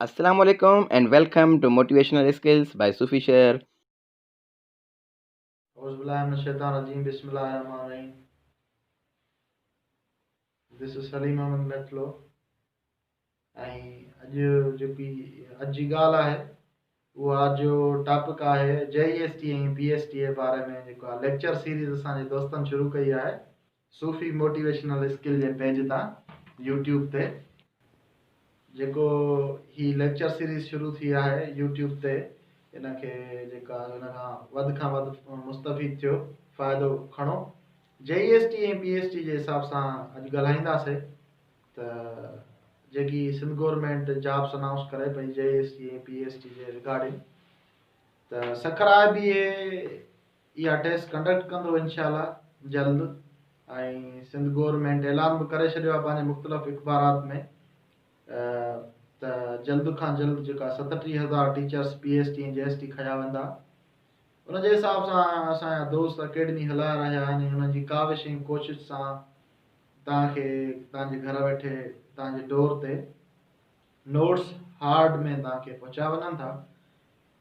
Assalamu alaikum and welcome to Motivational Skills by Sufi Sher. اعوذ بالله من الشيطان الرجيم بسم الله الرحمن الرحيم This is Saleem Ahmed Methlo ۽ اڄ جيڪي اڄ جي ڳالهه آهي اها جو ٽاپڪ آهي J E S T ۽ P S T جي باري ۾ جيڪو آهي ليڪچر سيريز اسان جي دوستن شروع ڪئي آهي صوفي موٽيويشنل اسڪل جي پيج تان يوٽيوب تي جيڪو هي ليڪچر سيريز شروع ٿي آهي يوٽيوب تي ان کي جيڪا ان کان وڌ کان وڌ مستفيد ٿيو فائدو کڻو J E S T ۽ P S T جي حساب سان اڄ ڳالهائينداسي ته جيڪي سنڌ گورنمينٽ جابس انائونس ڪري پئي J E S T ۽ P S T جي ريگارڊنگ ته سکر آء بي اي اها ٽيسٽ ڪنڊڪٽ ڪندو انشاء الله جلد ۽ سنڌ گورنمينٽ اعلان به ڪري ڇڏيو آهي پنهنجي مختلف اخبارات ۾ ته جلد کان جلد جيڪا 37000 teachers P S T ۽ G S T کنيا ويندا ان جي حساب سان اسان جا دوست اڪيڊمي هلائي رهيا آهن ۽ انهن جي ڪاوش ۽ ڪوشش سان توهان کي توهان جي گهر ويٺي توهان جي ڊور تي نوٽس هارڊ ۾ توهان کي پهچايا وڃن ٿا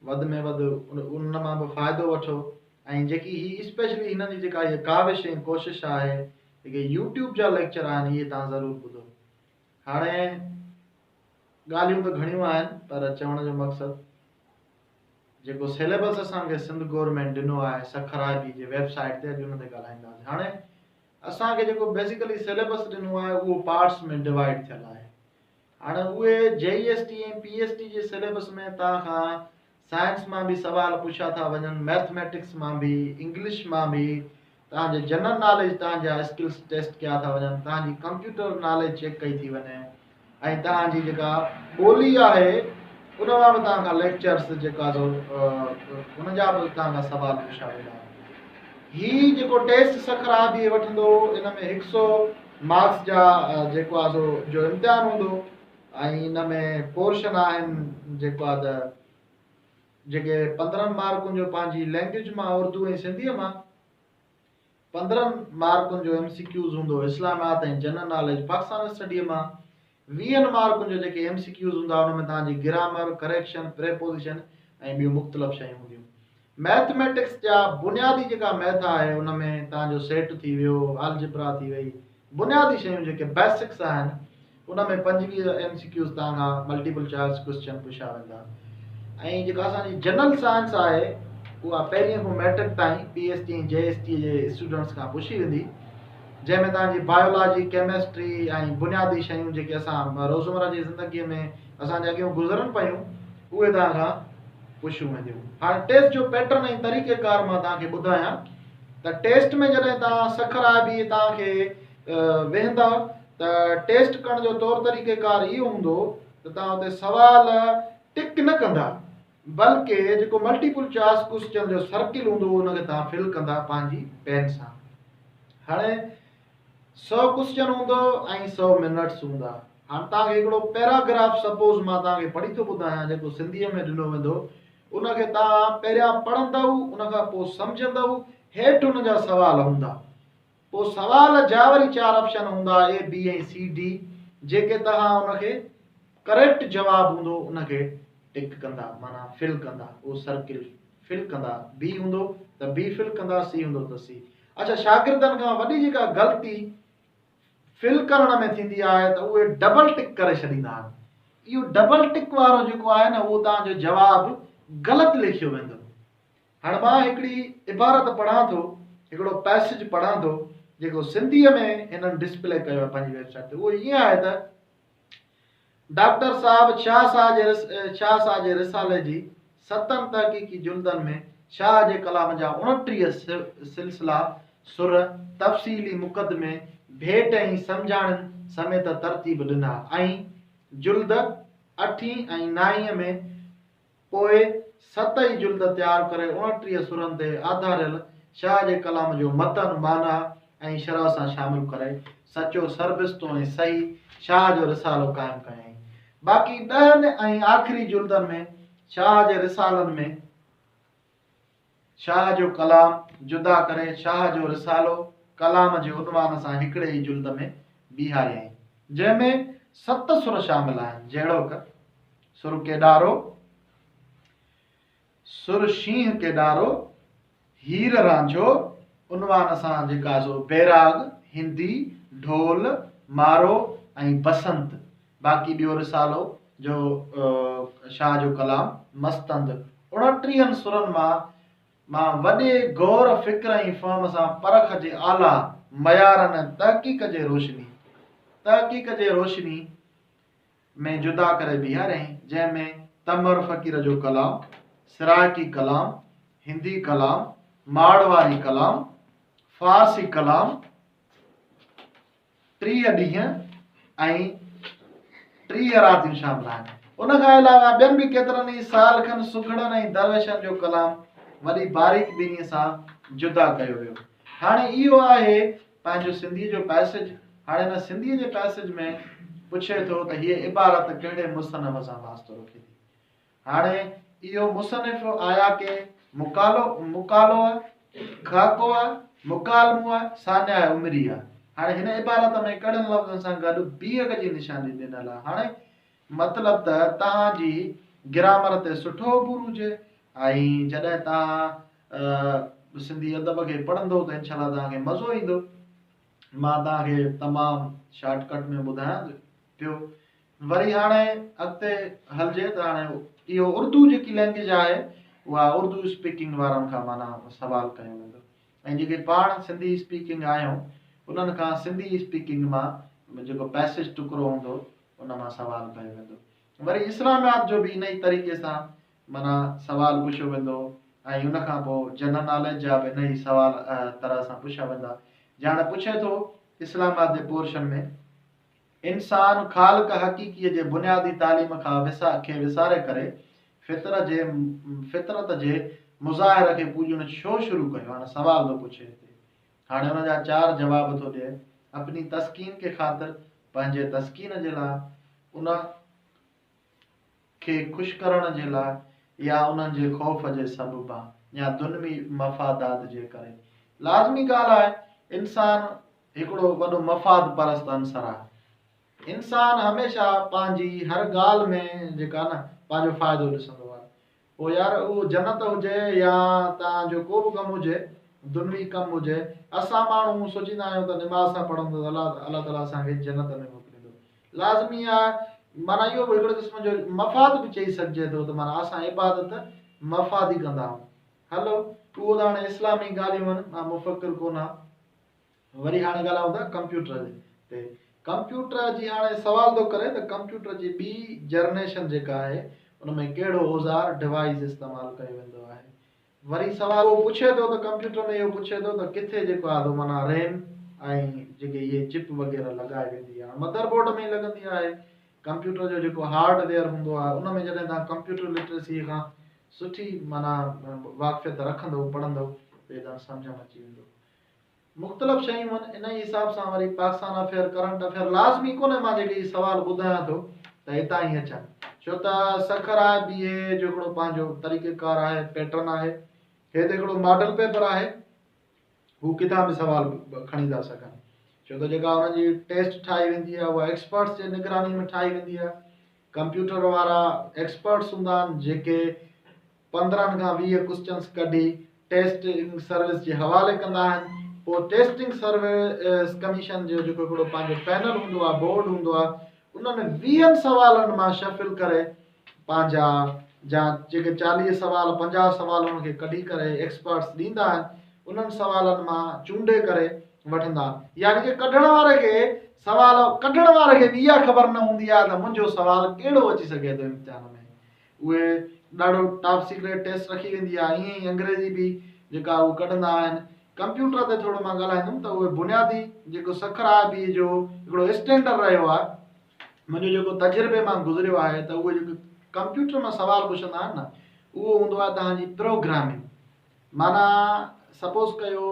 وڌ ۾ وڌ ان مان به فائدو وٺو ۽ جيڪي هي اسپيشلي هنن جي جيڪا هي ڪاوش ۽ ڪوشش آهي جيڪي يوٽيوب جا ليڪچر آهن اهي توهان ضرور ٻڌو هاڻي ڳالهيون ته گهڻيون آهن پر چوڻ جو مقصد جيڪو سيليبس اسان کي سنڌ گورنمينٽ ڏنو آهي سکر آء بي جي ويب سائيٽ تي اڄ ان تي ڳالهائينداسين هاڻي اسان کي جيڪو بيسيڪلي سيليبس ڏنو آهي اهو پارٽس ۾ ڊوائيڊ ٿيل آهي هاڻي اهي J E S T ۽ P S T جي سليبس ۾ توهان کان سائنس مان به سوال پڇيا ٿا وڃن، مئٿميٽڪس مان به، انگلش مان به، توهان جي جنرل ناليج توهان جا اسڪلس ٽيسٽ ڪيا ٿا وڃن، توهان جي ڪمپيوٽر ناليج چيڪ ڪئي ٿي وڃي ۽ توهان جي جيڪا ٻولي آهي ان مان به توهان کان ليڪچرس جيڪا سو ان جا به توهان کان سوال پڇيا ويندا. هي جيڪو ٽيسٽ سکر آء بي اي وٺندو ان ۾ هڪ سو مارڪس جا جيڪو آ سو جو امتحان هوندو ۽ ان ۾ پورشن آهن جيڪو آ ته جيڪي 15 مارڪن جو پنهنجي لينگيج مان اردو ۽ سنڌيء مان 15 مارڪن جو ايم سي ڪيوز هوندو اسلاميات ۽ جنرل ناليج پاڪستان اسٽڊيء مان 20 مارڪن جو جيڪي ايم سي ڪيوز هوندا ان ۾ توهان جي گرامر ڪريڪشن پريپوزيشن ۽ ٻيون مختلف شيون هونديون مئٿميٽڪس جا بنيادي جيڪا مئٿ آهي ان ۾ توهان جو سيٽ ٿي ويو، آلجبرا ٿي وئي، بنيادي شيون جيڪي بيسڪس آهن ان ۾ 25 ايم سي ڪيوز توهان کان ملٽيپل چوائس ڪوئسچن پڇيا ويندا ۽ جيڪا اسان جي جنرل سائنس آهي اها پهرين کان ميٽرڪ تائين پي ايس ٽي ۽ جي ايس ٽي جي اسٽوڊنٽس کان پڇي ويندي جنهن ۾ توهان جي بايولاجي، ڪيمسٽري ۽ بنيادي شيون جيڪي اسان روزمره جي زندگي ۾ اسان جي اڳيون گذرن پيون اهي توهان کان پڇيون وينديون. هاڻي ٽيسٽ جو پيٽرن ۽ طريقه ڪار مان توهان کي ٻڌايان ته ٽيسٽ ۾ جڏهن توهان سکر آء بي توهان کي ويهندا ته ٽيسٽ ڪرڻ جو طور طريقه ڪار اهو هوندو ته توهان اتي سوال ٽڪ نه ڪندا بلڪه جيڪو ملٽيپل چوائس ڪوسچن جو سرڪل هوندو ان کي توهان فل ڪندا پنهنجي پين سان. هاڻي سو ڪوسچن هوندو ۽ سو منٽس هوندا. هاڻ توهان کي هڪڙو پيراگراف سپوز مان توهان کي پڙهي ٿو ٻڌايان جيڪو سنڌيء ۾ ڏنو ويندو ان کي توهان پهريان پڙهندؤ ان کان پوء سمجهندؤ هيٺ ان جا سوال هوندا پوء سوال جا وري چار آپشن هوندا اي بي ۽ سي ڊي جيڪي توهان ان کي ڪريڪٽ جواب هوندو ان کي ٽڪ ڪندا معنيٰ فل ڪندا اهو سرڪل فل ڪندا بي هوندو ته بي فل ڪندا سي هوندو ته سي اڇا شاگردن کان وڏي جيڪا غلطي فل ڪرڻ ۾ ٿيندي آهي ته اهي ڊبل ٽڪ ڪري ڇڏيندا آهن. اهو ڊبل ٽڪ وارو جيڪو آهي نه اهو توهان جو جواب غلط لکيو ويندو. هاڻ مان هڪڙي عبارت پڙهان ٿو، هڪڙو پئسيج پڙهان ٿو جيڪو سنڌيء ۾ هنن ڊسپلي ڪيو آهي پنهنجي ويب سائيٽ تي اهو ائين آهي ته. ڊاڪٽر صاحب شاهه صاحب جي رسالي جي ستن تحقيقي جلدن ۾ شاهه جي ڪلام جا 29 سلسلا سر تفصيلي مقدمي، ڀيٽ ۽ سمجهاڻين سميت ترتيب ڏنا ۽ جلد اٺين ۽ نائين ۾ پوء ست ئي جلد تيار ڪري 29 سرن تي آڌاريل شاهه جي ڪلام جو متن، معنيٰ ۽ شرح سان شامل ڪري سچو، سربستو ۽ صحيح شاهه جو رسالو قائم ڪيائين. باقي ڏهن ۽ آخري جلدن ۾ شاهه جي رسالن ۾ شاهه جو ڪلام جدا ڪري شاهه جو رسالو ڪلام جي عنوان سان هڪڙي ئي جلد ۾ بيهاريائين، جنهن ۾ ست سر شامل آهن، جهڙوڪ. سر ڪيڏارو، سر شينهن ڪيڏارو، هير رانجهو، عنوان سان جيڪا سو بيراڳ، هندي، ڍول، مارو ۽ بسنت، باقي ٻيو رسالو جو شاهه جو ڪلام مستند، اڻٽيهن سرن مان مان وڏي غور، فڪر ۽ فهم سان پرک جي اعليٰ معيارن ۽ تحقيق جي روشني تحقيق جي روشني ۾ جدا ڪري بيهاريائين، جنهن ۾ تمر فقير جو ڪلام، سرائڪي ڪلام، هندي ڪلام، ماڙواري ڪلام، فارسي ڪلام، 30 ڏينهن ۽ 30 راتيون شامل آهن. ان کان علاوه ٻين به ڪيترن ئي سالڪن، سگهڙن ۽ درويشن جو ڪلام وڏي باريڪ بينيء سان جدا ڪيو ويو. هاڻي اهو آهي پنهنجو سنڌيء جو پئسيج. هاڻي هن سنڌيء جي پئسيج ۾ پڇي ٿو ته هيء عبارت ڪهڙي مصنف سان واسطو رکي ٿي. هاڻي اهو مصنف آيا ڪي مقالو، مقالو آ، خاڪو آ، مڪالمو آ، سانحه عمري آ. هاڻي هن عبارت ۾ ڪهڙن لفظن سان گڏ بيهڪ جي نشاني ڏنل آ. هاڻي مطلب ته توهان جي گرامر تي سٺو عبور هجي ۽ جڏهن توهان سنڌي ادب کي پڙهندو ته انشاء الله توهان کي مزو ايندو. مان توهان کي تمام شارٽ ڪٽ ۾ ٻڌايان پيو. وري هاڻي اڳتي هلجي ته هاڻي اهو اردو جيڪي لينگويج آهي اها اردو اسپيڪنگ وارن کان معنيٰ سوال ڪيو ويندو ۽ جيڪي پاڻ سنڌي اسپيڪنگ آهيون انهن کان سنڌي اسپيڪنگ مان جيڪو پئسيج ٽڪرو هوندو ان مان سوال ڪيو ويندو. وري اسلاميات جو به انهي طريقي سان معنيٰ سوال پڇيو ويندو ۽ ان کان پوء جنرل ناليج جا به انهي سوال طرح سان پڇيا ويندا. جي هاڻي پڇي ٿو اسلاميات جي پورشن ۾. انسان خالق حقيقيء جي بنيادي تعليم کان وسا کي وساري ڪري فطر جي فطرت جي مظاهر کي پوڄڻ ڇو شروع ڪيو؟ هاڻي سوال ٿو پڇي هتي. هاڻي ان جا چار جواب ٿو ڏئي، اپني تسڪين ڪي خاطر، پنهنجي تسڪين جي لاء، ان کي خوش ڪرڻ جي لاء يا انهن جي خوف جي سببان يا دنوي مفادات جي ڪري. لازمي ڳالهه آهي انسان هڪڙو وڏو مفاد پرست عنصر آهي. انسان هميشه پنهنجي هر ڳالهه ۾ جيڪا نه پنهنجو فائدو ڏسندو آهي. پوء يار اهو جنت هجي يا توهان جو ڪو به ڪم هجي، دنوي ڪم هجي، اسان ماڻهو سوچيندا آهيون ته نماز سان پڙهون ته الله الله تعاليٰ اسان کي جنت ۾ موڪليندو. لازمي آهي معنيٰ اهو به هڪڙي قسم جو مفاد به چئي سگهجي ٿو ته معنيٰ اسان عبادت مفادي ڪندا آهيون. هلو اهو ته هاڻي اسلامي ڳالهيون آهن، مان مفڪر ڪونه آهيان. وري هاڻي ڳالهايون ٿا ڪمپيوٽر تي. ڪمپيوٽر جي هاڻي سوال ٿو ڪري ته ڪمپيوٽر جي ٻي جرنيشن جيڪا آهي ان ۾ ڪهڙو اوزار، Device، استعمال ڪيو ويندو آهي. وري سوال اهو پڇي ٿو ته ڪمپيوٽر ۾ اهو پڇي ٿو ته ڪٿي جيڪو آهي سو معنيٰ ريم ۽ جيڪي اهي چپ وغيره لڳائي ويندي آهي. مدر بورڊ ۾ ئي لڳندي آهي. ڪمپيوٽر جو جيڪو هارڊ ويئر هوندو آهي ان ۾ جڏهن توهان ڪمپيوٽر لٽريسي کان سٺي معنيٰ واقفيت رکندو پڙهندو ته اهي توهان سمجهه ۾ اچي ويندو. مختلف شيون آهن انهي حساب سان وري پاڪستان افيئر ڪرنٽ افيئر لازمي ڪونهي مان جيڪي هي سوال ٻڌايان ٿو ته هتان ئي اچن ڇو ته سکر آء بي اي جو هڪڙو پنهنجو طريقه ڪار آهي پيٽرن آهي هي ته هڪڙو ماڊل پيپر آهي هو ڪٿان به سوال کڻي ٿا سگهن ڇو ته جيڪا انهن جي ٽيسٽ ٺاهي ويندي آهي اها ايڪسپرٽس جي نگراني ۾ ٺاهي ويندي آهي ڪمپيوٽر وارا ايڪسپرٽس هوندا آهن جيڪي 15 کان 20 ڪوسچنس ڪڍي ٽيسٽنگ سروس جي حوالي ڪندا آهن پوء ٽيسٽنگ سروس ڪميشن جو جيڪو هڪڙو پنهنجو پينل هوندو آهي بورڊ هوندو آهي انهن 20 سوالن مان شفل ڪري پنهنجا جا جيڪي 40 سوال 50 سوال انهن کي ڪڍي ڪري ايڪسپرٽس ڏيندا آهن انهن سوالن مان چونڊي ڪري وٺندا آهن يعني ڪي ڪڍڻ واري کي سوال ڪڍڻ واري کي به اها خبر نه هوندي آهي ته منهنجو سوال ڪهڙو اچي سگهي ٿو امتحان ۾ اهي ڏاڍو ٽاپ سيڪريٽ ٽيسٽ رکي ويندي آهي ائين ئي انگريزي به جيڪا اهو ڪڍندا آهن ڪمپيوٽر تي ٿورو مان ڳالهائيندم ته اهي بنيادي جيڪو سکر آء بي جو هڪڙو اسٽينڊر رهيو آهي منهنجو جيڪو تجربي مان گذريو آهي ته اهي جيڪو ڪمپيوٽر مان سوال پڇندا آهن نه اهو هوندو آهي توهان جي پروگرامنگ معنيٰ سپوز ڪيو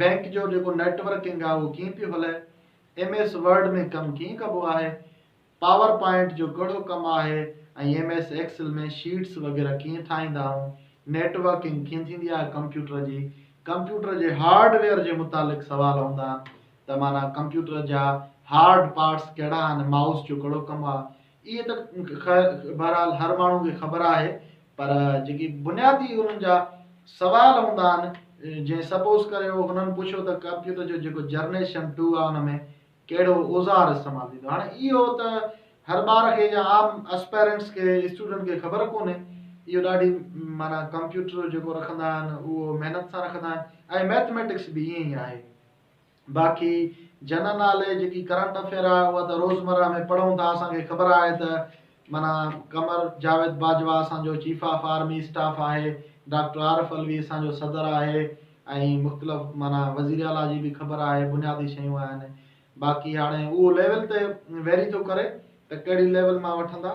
بينڪ جو جيڪو نيٽورڪنگ آهي اهو ڪيئن پيو هلي ايم ايس ورڊ ۾ ڪم ڪيئن ڪبو آهي پاور پوائنٽ جو ڪهڙو ڪم آهي ۽ ايم ايس ايڪسل ۾ شيٽس وغيره ڪيئن ٺاهيندا آهيون، نيٽ ورڪنگ ڪيئن ٿيندي آهي ڪمپيوٽر جي، ڪمپيوٽر جي هارڊ ويئر جي متعلق سوال هوندا آهن ته معنيٰ ڪمپيوٽر جا هارڊ پارٽس ڪهڙا آهن، مائوس جو ڪهڙو ڪم آهي. اهي ته خير بهرحال هر ماڻهو کي خبر آهي پر جيڪي بنيادي انهن جا سوال هوندا آهن جنهن سپوز ڪريو هنن پڇيو ته ڪمپيوٽر جو جيڪو جرنيشن ٽو آهي ان ۾ ڪهڙو اوزار استعمال ٿيندو هاڻي اهو ته هر ٻار کي يا عام اسپيرنٽس کي اسٽوڊنٽ کي خبر ڪونهي اهو ڏاڍي معنيٰ ڪمپيوٽر جيڪو رکندا آهن اهو محنت سان رکندا آهن ۽ ميٿميٽڪس به ائين ئي آهي باقي جنرل ناليج جيڪي ڪرنٽ افيئر آهي اها ته روزمره ۾ پڙهون ٿا اسان کي خبر آهي ته معنيٰ قمر جاويد باجوا اسان جو چيف آف آرمي اسٽاف آهي ڊاڪٽر عارف علوي اسان جو صدر آهي ۽ مختلف معنيٰ وزير اعليٰ جي به خبر آهي بنيادي شيون آهن باقي هاڻي اهو ليول تي ويري ٿو ڪري ته ڪهڙي ليول مان وٺندا.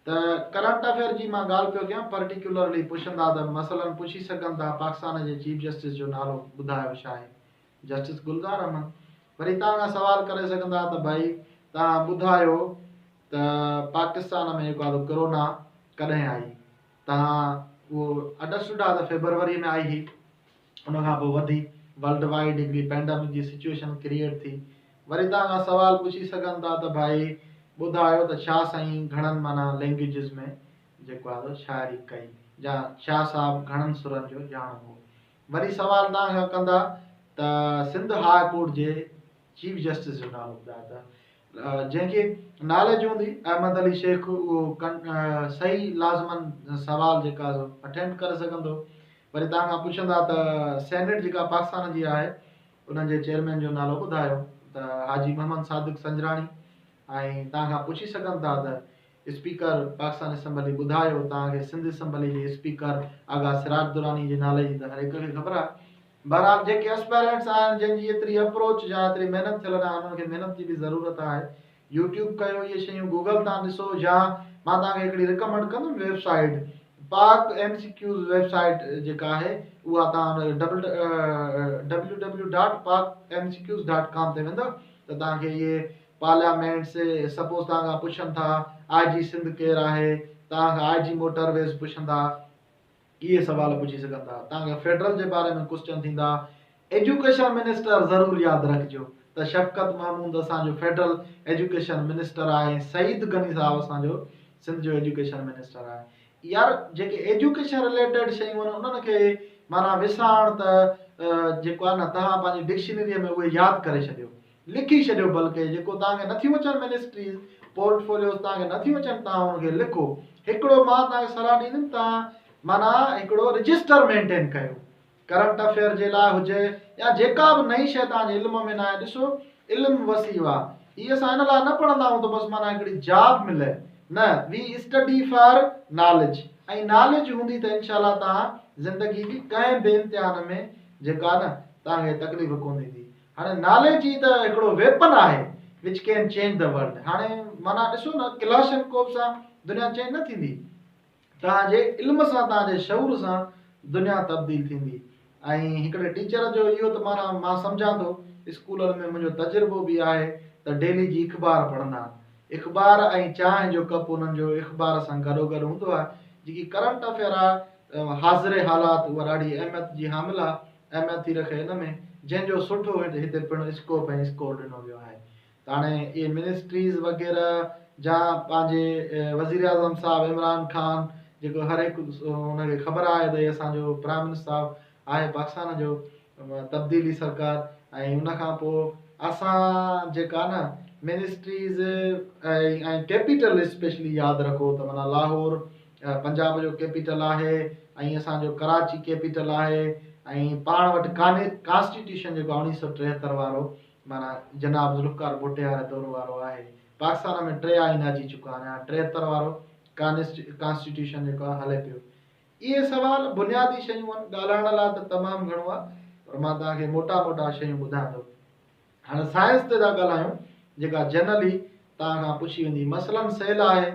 ته ڪرنٽ افيئر جي مان ڳالهه پيو ڪيان پرٽيڪيولرلي پڇندا ته مثلاً پڇي سگهن ٿا پاڪستان جي چيف جسٽس جو نالو ٻڌايو ڇا آهي جسٽس گلزار احمد وري توهان کان سوال ڪري سگهندا ته ڀائي توهان ٻڌايو ته پاڪستان ۾ جيڪو آهي ڪرونا ڪڏهن آئي توهان اهو انڊرسٽوڊ آهي ته فيبروري ۾ آئي هئي ان کان پوء وڌي ورلڊ وائيڊ هڪڙي پينڊمڪ جي سچوئيشن ڪريئيٽ ٿي. وري توهان کان سوال پڇي سگهن ٿا ته ڀائي ٻڌايو ته شاهه سائين گهڻن معنيٰ لينگيوجز ۾ جيڪو آهي سو شاعري ڪئي يا شاهه صاحب گهڻن سرن جو ڄاڻو هو. وري سوال توهان کان ڪندا ته سنڌ هاء ڪورٽ جي چيف جسٽس جو نالو ٻڌايو ته جنهن کي ناليج هوندي احمد علي شيخ اهو صحيح لازمن سوال جيڪا سو اٽيمپٽ ڪري سگهندو. وري توهان کان پڇندا ته سينيٽ جيڪا پاڪستان جي آهي انهن جي چيئرمين جو نالو ٻڌايو ته حاجي محمد صادق سنجراڻي ۽ توهان کان پڇي سگهن ٿا ته اسپيڪر پاڪستان اسيمبلي ٻڌايو توهان کي سنڌ اسيمبلي جي اسپيڪر آغا سراج دراني جي نالي جي ته هر هڪ کي خبر آهي بهرحال جيڪي اسپيرنٽس آهن جن جي ايتري اپروچ يا ايتري محنت ٿيل ناهي انهن کي محنت جي به ضرورت آهي يوٽيوب ڪيو اهي شيون گوگل تان ڏسو يا مان توهان کي هڪڙي رڪمنڊ ڪندم website Pak M C Qs website جيڪا آهي اها توهان ان double W W dot Pak M C Qs dot com تي ويندو ته توهان کي اهي پارليامينٽس سپوز توهان کان پڇن ٿا آء جي سنڌ ڪير آهي توهان کان آء جي موٽر ويز پڇندا اهي سوال پڇي سگهن ٿا. توهان کان فيڊرل جي باري ۾ ڪوسچن ٿيندا. ايجوڪيشن منسٽر ضرور ياد رکجو ته شفقت محمود اسان جو فيڊرل ايجوڪيشن منسٽر آهي ۽ سعيد غني صاحب اسان جو سنڌ جو ايجوڪيشن منسٽر آهي. يار جيڪي ايجوڪيشن رليٽيڊ شيون آهن انهن کي معنيٰ وسارڻ ته جيڪو آهي نه توهان پنهنجي ڊڪشنريء ۾ اهي ياد ڪري ڇڏيو. لکي ڇڏيو بلڪه جيڪو توهان کي نٿيون اچن منسٽريز پورٽ فوليوز توهان کي نٿيون اچن توهان ان کي لکو هڪڙو مان توهان کي صلاح ڏيندم توهان معنيٰ هڪڙو رجسٽر مينٽين ڪيو ڪرنٽ افيئر جي لاء هجي يا جيڪا به نئين شيء توهان جي علم ۾ ناهي ڏسو علم وسيع آهي هي اسان ان لاء نه پڙهندا آهيون ته بس معنيٰ هڪڙي جاب ملي نه V study for knowledge ۽ knowledge هوندي ته انشاء الله توهان زندگي جي ڪنهن به امتحان ۾ جيڪا نه توهان کي تڪليف ڪونه ٿيندي هاڻي ناليج ئي ته هڪڙو ويپن آهي which can change the world هاڻي معنيٰ ڏسو نه ڪلاشنڪوف سان دنيا چينج نه ٿيندي توهان جي علم سان توهان جي شعور سان دنيا تبديل ٿيندي ۽ هڪڙي ٽيچر جو اهو ته معنيٰ مان سمجهان ٿو اسڪولن ۾ منهنجو تجربو به آهي ته ڊيلي جي اخبار پڙهندا آهن اخبار ۽ چانهه جو ڪپ انهن جو اخبار سان گڏوگڏ هوندو آهي جيڪي ڪرنٽ افيئر آهي حاضر حالات اها ڏاڍي اهميت جي حامل آهي اهميت ٿي رکي ان ۾ جنهن جو سٺو هتي پڻ اسڪوپ ۽ اسڪور ڏنو ويو آهي ته هاڻي اهي منسٽريز وغيره جا پنهنجي وزيراعظم صاحب عمران خان جيڪو هر هڪ ان کي خبر آهي ته هي اسان جو پرائم منسٽر صاحب آهي پاڪستان جو تبديلي سرڪار ۽ ان کان پوء اسان جيڪا نه منسٽريز ۽ ڪيپيٽل اسپيشلي ياد رکو ته معنيٰ لاهور پنجاب جو ڪيپيٽل آهي ۽ اسان جو ڪراچي ڪيپيٽل آهي ۽ پاڻ وٽ ڪانسٽيٽيوشن جيڪو آهي اوڻيهه سئو 73 وارو معنيٰ جناب ذوالفقار ڀٽي واري دور وارو آهي. پاڪستان ۾ ٽي آئين اچي چڪا آهن هاڻي 73 وارو ڪانسٽيٽيوشن جيڪو آهي هلي پيو. اهي سوال بنيادي شيون آهن ڳالهائڻ لاء ته تمام گهڻو آهي پر مان توهان کي موٽا موٽا شيون ٻڌايان ٿو. هاڻي سائنس تي ٿا ڳالهايون جيڪا جنرلي توهان کان پڇي ويندي مثلا سيل آهي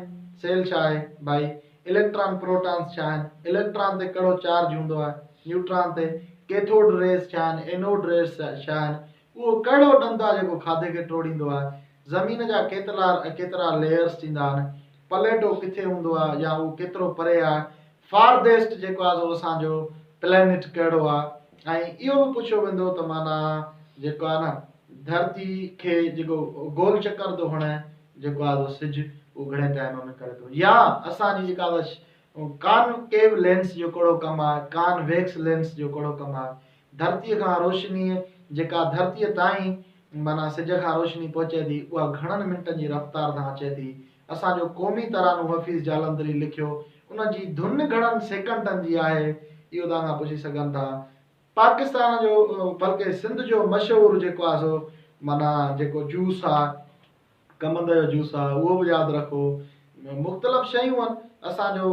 سيل ڇا آهي ڀائي اليڪٽران پروٽانس ڇا آهن اليڪٽران تي ڪهڙو چارج هوندو آهي نيوٽران تي ڪيٿوڊ ريز ڇا آهن اينوڊ ريز ڇا آهن اهو ڪهڙو ڏند آهي جيڪو کاڌي کي ٽوڙيندو آهي زمين جا ڪيترا ڪيترا ليئرس ٿيندا آهن پليٽو ڪٿي هوندو آهي يا اهو ڪيترو پري آهي فارڌيسٽ جيڪو آهي سو اسان جو پلينٽ ڪهڙو آهي ۽ اهو به پڇيو ويندو ته معنيٰ جيڪو آهي نه ڌرتي کي جيڪو گول چڪر ٿو هڻي جيڪو آهي سو سج اهو گهڻي ٽائيم ۾ ڪري ٿو يا اسان جي جيڪا ڪان ڪيو لينس جو ڪهڙو ڪم آهي ڪان ويڪس لينس جو ڪهڙو ڪم آهي ڌرتيء کان روشني جيڪا ڌرتيء تائين معنيٰ سج کان روشني پهچي ٿي اها گهڻن منٽن جي رفتار سان اچي ٿي اسان جو قومي ترانو حفيظ جالنڌري لکيو ان جي ڌن گهڻن سيڪنڊن جي آهي اهو توهان کان پڇي سگهن ٿا پاڪستان جو بلڪه سنڌ جو مشهور جيڪو آهي سو معنيٰ جيڪو جوس آهي ڪمند جو جوس آهي اهو به ياد رکو مختلف شيون آهن اسان جو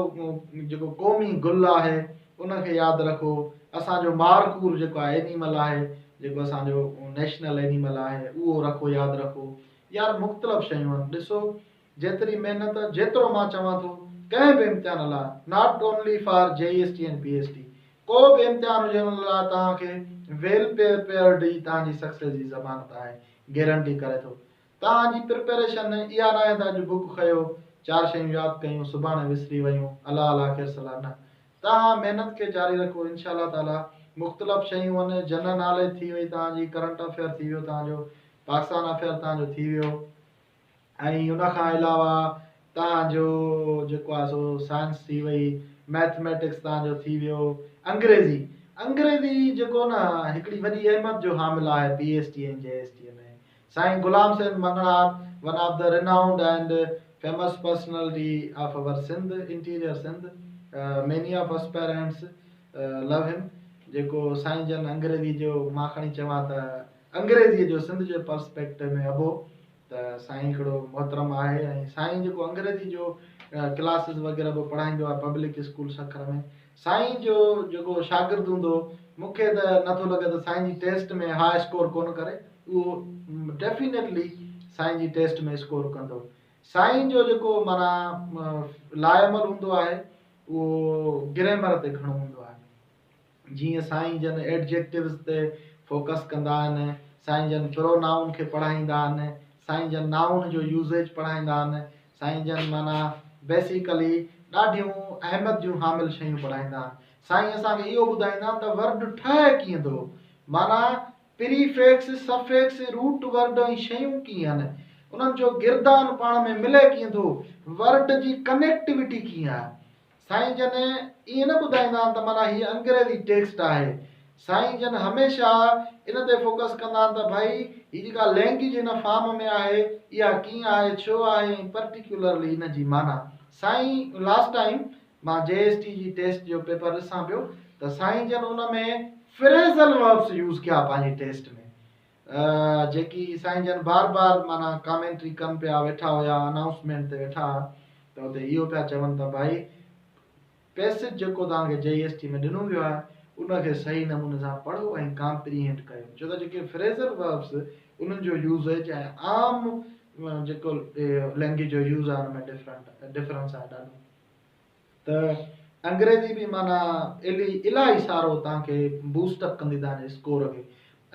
جيڪو قومي گل آهي ان کي ياد رکو اسان جو مارڪور جيڪو آهي اينيمل آهي جيڪو اسان جو نيشنل اينيمل آهي اهو رکو ياد رکو يار مختلف شيون آهن ڏسو جيتري محنت جيترو مان چوان ٿو ڪنهن به امتحان لاء not only for J S T and P S T ڪو به امتحان هجي ان لاء توهان کي ويل پريپيئرڊ ئي توهان جي سڪسيس جي ضمانت آهي گيرنٽي ڪري ٿو توهان جي پريپريشن اها ناهي ته اڄ بڪ کنيو چار شيون ياد ڪيون سڀاڻي وسري ويون الله الله خير صلاح نه توهان محنت کي جاري رکو انشاء الله تعالي مختلف شيون آهن جنرل ناليج ٿي وئي توهان جي ڪرنٽ افيئر ٿي ويو توهان جو پاڪستان افيئر توهان جو ٿي ويو ۽ ان کان علاوه توهان جو جيڪو آهي سو سائنس ٿي وئي ميٿميٽڪس توهان جو ٿي ويو انگريزي انگريزي جيڪو نه هڪڙي وڏي اهميت جو حامل آهي P S T ۽ J S T ۾ Sain Ghulam Hussain Manganhar one of the renowned and famous personality of our Sindh interior Sindh many of aspirants love him جيڪو سائين جن انگريزي جو مان کڻي چوان ته انگريزي جو سنڌ جي پرسپيڪٽو ۾ ابو ته سائين هڪڙو محترم آهي ۽ سائين جيڪو انگريزي جو ڪلاسز وغيره به پڙهائيندو آهي پبلڪ اسڪول سکر ۾ سائين جو جيڪو شاگرد هوندو مون کي ته نٿو لڳي ته سائين جي ٽيسٽ ۾ هاء اسڪور ڪونه ڪري اهو ڊيفينيٽلي سائين جي ٽيسٽ ۾ اسڪور ڪندو سائين جو جيڪو معنيٰ لاء عمل هوندو آهي اهو گريمر تي گهڻو هوندو آهي جيئن سائين جن ايڊجيڪٽوز تي فوڪس ڪندا آهن، سائين جن پرو نائون کي پڙهائيندا آهن، سائين جن نائون جو يوزيج پڙهائيندا آهن، سائين جن معنيٰ بيسيڪلي ڏاڍيون اهميت جون حامل شيون پڙهائيندا آهن. سائين اسان کي اهو ٻڌائيندا آهن ته ورڊ ٺهي ڪيئن ٿو، معنيٰ پريفڪس، سفڪس، روٽ ورڊ ۽ شيون ڪيئن آهن، انهن جو گردان پاڻ ۾ ملي ڪيئن ٿو، ورڊ جي ڪنيڪٽوٽي ڪيئن آهي. سائين جن ائين نه ٻڌائيندا آهن ته معنيٰ هيء انگريزي ٽيڪسٽ آهي. سائين جن هميشه ان تي فوڪس ڪندا آهن ته ڀائي هي جيڪا لينگيج هن فارم ۾ آهي اها ڪيئن آهي، ڇو آهي ۽ پرٽيڪيولرلي ان جي معنيٰ. سائين لاسٽ ٽائيم مان جي ايس ٽي جي ٽيسٽ جو پيپر ڏسان پيو ته سائين جن ان ۾ فريزل وربس يوز ڪيا پنهنجي ٽيسٽ ۾ جيڪي سائين جن بار بار معنيٰ ڪامينٽري ڪن پيا ويٺا هيا انائونسمينٽ تي ويٺا ها ته اتي اهو پيا چون ته ڀائي پيسج جيڪو توهان کي جي ايس ٽي ۾ ڏنو ويو آهي ان کي صحيح نموني سان پڙهو ۽ ڪامپريهينڊ ڪيو ڇو ته جيڪي فريزل وربس انهن جو يوزيج ۽ عام جيڪو لينگيج جو يوز آهي ان ۾ ڊفرنٽ ڊفرنس آهي ڏاڍو ته انگريزي به معنيٰ الي الاهي سارو توهان کي بوسٽ اپ ڪندي توهان جي اسڪور کي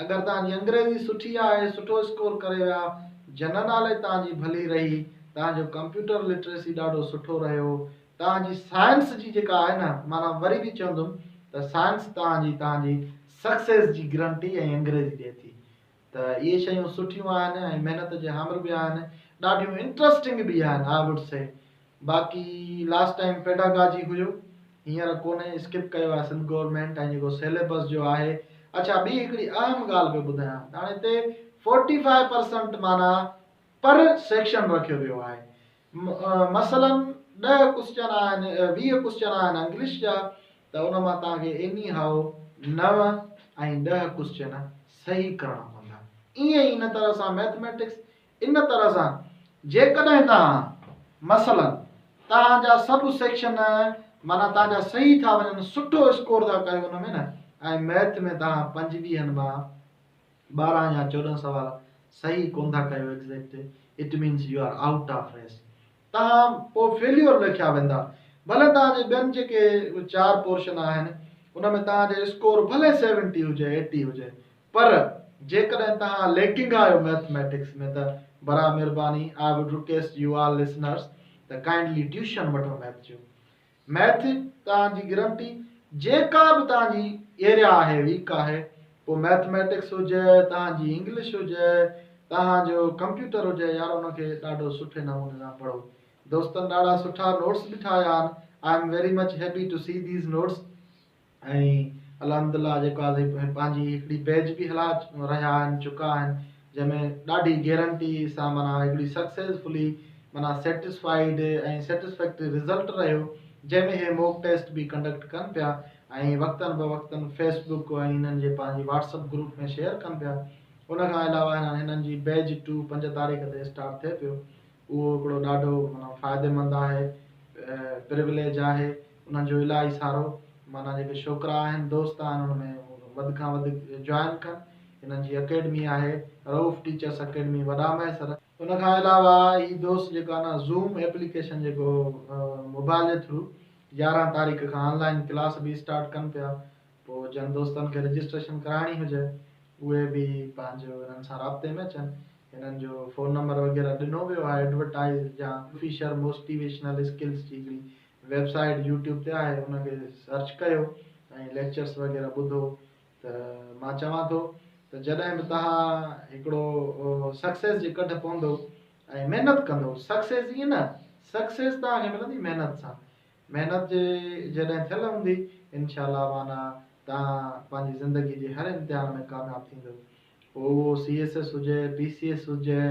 اگر توهان جي انگريزي سٺي آهي سٺو اسڪور ڪري ويا جنرل ناليج توهان جي ڀلي رهي توهان جو ڪمپيوٽر لٽريسي ڏاڍو سٺو رهيو توهان جي سائنس جي جيڪا آهي نه معنيٰ وري به چوندم ته سائنس توهان جي توهان جي سڪسيس جي گرنٽي ۽ انگريزي ڏئي ٿي ته اهي شيون سٺيون آهن ۽ محنت جي حامل به آهن ڏاڍيون انٽرسٽنگ به آهن I would سي باقي لاسٽ ٽائيم پيڊاگاجي هيو هينئر ڪونهي اسڪپ ڪيو آهي سنڌ گورنمينٽ ۽ جيڪو سيليبس جو آهي اڇا ٻي هڪڙي اهم ڳالهه پيو ٻڌايان ته هاڻي هتي فورٽي فائيو پرسنٽ معنيٰ پر سيڪشن رکيو ويو آهي مثلا ڏهه ڪوسچن آهن 20 ڪوسچن آهن انگلش جا ته ان مان توهان کي ايني هائو 9 ۽ 10 ڪوسچن صحيح ڪرڻا پوندا ائين ئي ان طرح سان ميٿميٽڪس ان طرح سان جيڪڏهن توهان مثلاً توهان جا سڀ سيڪشن معنيٰ توهان جا صحيح ٿا وڃن سٺو اسڪور ٿا ڪيو ان ۾ نه ۽ ميٿ ۾ توهان پنجويهن مان 12 يا 14 سوال صحيح ڪونه ٿا ڪيو exact it means you are out of race توهان پوء فيليور ليکيا ويندا ڀلي توهان جي ٻين جيڪي چار پورشن آهن ان ۾ توهان جي اسڪور ڀلي سيونٽي هجي ايٽي هجي پر جيڪڏهن توهان ليڪنگ آهيو ميٿميٽڪس ۾ ته براء مھرباني I would request you all listeners ته ڪائنڊلي ٽيوشن وٺو ميٿ جو. ميٿ توهان جي گرنٽي جيڪا به توهان جي ايريا آهي ويڪ آهي پوء ميٿميٽڪس هجي توهان جي انگلش هجي توهان جو ڪمپيوٽر هجي يار ان کي ڏاڍو سٺي نموني سان پڙهو. دوستن ڏاڍا سٺا نوٽس به ٺاهيا آهن. I am very much happy to see these notes ۽ الحمدلله جيڪو آهي پنهنجي هڪڙي پيج به هلائي رهيا آهن چڪا آهن جنهن ۾ ڏاڍي گيرنٽي سان معنيٰ هڪڙي سڪسيسفلي معنيٰ سيٽسفائيڊ ۽ سيٽسفيڪٽري رزلٽ رهيو جنهن ۾ هي موڪ ٽيسٽ به ڪنڊڪٽ ڪن پيا ۽ وقتن به وقتن فيس بڪ ۽ هنن جي پنهنجي واٽس اپ گروپ ۾ شيئر ڪن پيا. ان کان علاوه هنن جي بيج ٽو 5 تاريخ تي اسٽارٽ ٿئي پيو. اهو هڪڙو ڏاڍو معنيٰ فائديمند آهي، پروليج آهي انهن جو الاهي سارو. معنيٰ جيڪي ڇوڪرا آهن دوست آهن ان ۾ وڌ کان وڌ جوائن ڪن. هنن جي اڪيڊمي آهي رئوف ٽيچرس اڪيڊمي وڏا مهيسر. ان کان علاوه هي دوست جيڪو آهي نه زوم ايپليڪيشن جيڪو موبائل جي ٿرو 11 تاريخ کان آن لائن ڪلاس به اسٽارٽ ڪن پيا. پوء جن دوستن کي رجسٽريشن ڪرائڻي هجي اهي به پنهنجو هنن سان رابطي ۾ اچن. هنن جو فون نمبر وغيره ڏنو ويو آهي. ايڊورٽائز يا فيشر موٽيويشنل اسڪلز جي هڪڙي ويب سائيٽ يوٽيوب تي آهي ان کي سرچ ڪيو ۽ ليڪچرس وغيره ٻڌو. ته مان چوان ٿو ته جڏهن به توهان هڪڙو سڪسيس جي ڪڍ پوندو ۽ محنت ڪندو، سڪسيس ائين نه، سڪسيس توهان کي ملندي محنت سان. محنت جي جڏهن ٿيل هوندي انشاء الله معنيٰ توهان پنهنجي زندگي جي هر امتحان ۾ ڪامياب ٿيندو. پوء اهو سي ايس ايس هجي، پي سي ايس هجي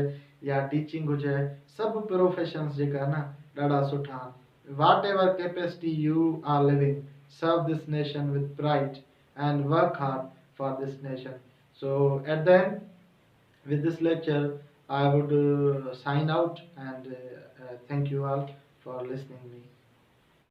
يا ٽيچنگ هجي، سڀ پروفيشنس جيڪا آهن نه ڏاڍا سٺا آهن. Whatever capacity you are living, serve this nation with pride and work hard for this nation. So at the end with this lecture I would sign out and thank you all for listening me.